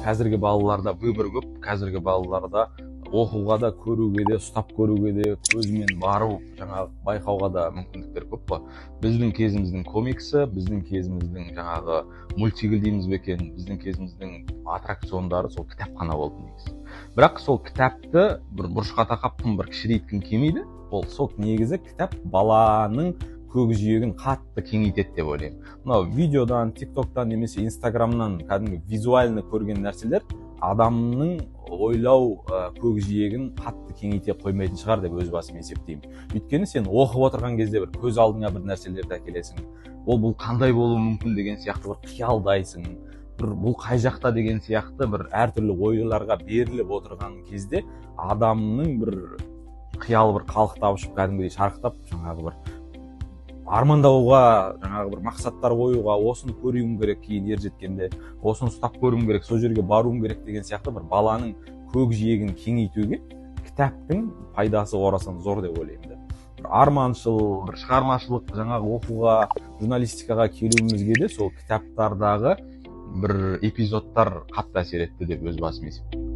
Қазіргі балаларда выбор көп. Қазіргі балаларда оқуға да, көруге де, ұстап көруге де, көзімен бару, жаңағы байқауға да мүмкіндіктер көп қой. Біздің кезіміздің комиксі, біздің кезіміздің жаңағы мультигі дейміз бе екен, біздің кезіміздің аттракциондары сол кітапхана болды негізі. Бірақ сол кітапты бір бұрышқа тақап, тым бір кішірейткім келмейді. Ол сол негізі кітап баланың көкжиегін қатты кеңейтеді деп ойлаймын. Мынау видеодан, Тик Токтан немесе Инстаграмнан кәдімгі визуально көрген нәрселер адамның ойлау көкжиегін қатты кеңейте қоймайтын шығар деп өз басым есептеймін. Өйткені сен оқып отырған кезде бір көз алдыңа бір нәрселерді әкелесің, ол бұл қандай болуы мүмкін деген сияқты бір қиялдайсың, бір бұл қай жақта деген сияқты бір әртүрлі ойларға беріліп отырған кезде адамның бір қиялы бір қалықтап ұшып, кәдімгідей шарықтап, жаңағы бір армандауға, жаңағы бір мақсаттар қоюға, осыны көруім керек, кейін ер жеткенде осыны ұстап көруім керек, сол жерге баруым керек деген сияқты бір баланың көкжиегін кеңейтуге кітаптың пайдасы орасан зор деп ойлаймын да. Бір арманшыл, бір шығармашылық, жаңағы оқуға, журналистикаға келуімізге де сол кітаптардағы бір эпизодтар қатты әсер етті деп өз басым есептеймін.